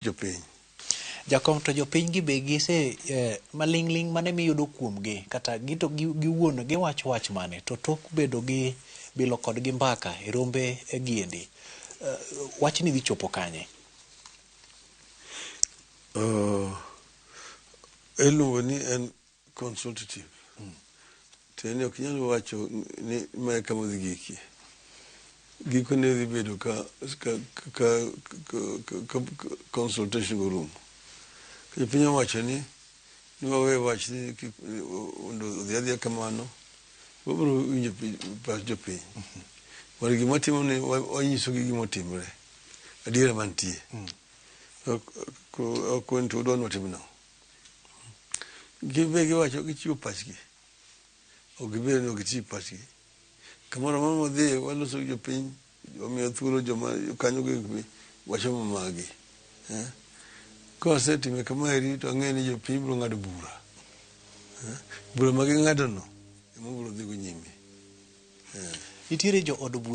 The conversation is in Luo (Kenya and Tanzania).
Jopiny. Jakom to jopiny gi be gise maling'ling' mane miyudo kuomgi kata gito giwuon giwacho wach mane to tok bedo gi bilo kodgi mbaka e rombe giendi wachni dhi chopo kanye? Iluongo ni en consultative. Tiende ni ok inyal wacho ni mae kama odhi gikie. Gikone dhi bedo ka consultation go orumo. Ka jopiny owacho ni wawe wach ni mondo odhi adhiya kamano, wabiro winjo pach jopiny. But gima watimo ni wanyisogi gima otimre. Adiera mantie. Ok to udwa ni watim nang'o? Gin be giwacho gichiwo pachgi. Ok gibed ni ok gichiw pachgi. Kamoro amora mwadhiye waloso gi jopiny, wamiyo thuolo joma kanyo gi wacho magi. Ka wasetime kamaeri to ang'eyo ni jopiny biro ng'ado bura. Bura ma ging'ado no ema wabiro dhi go nyime. Nitiere jo od bura.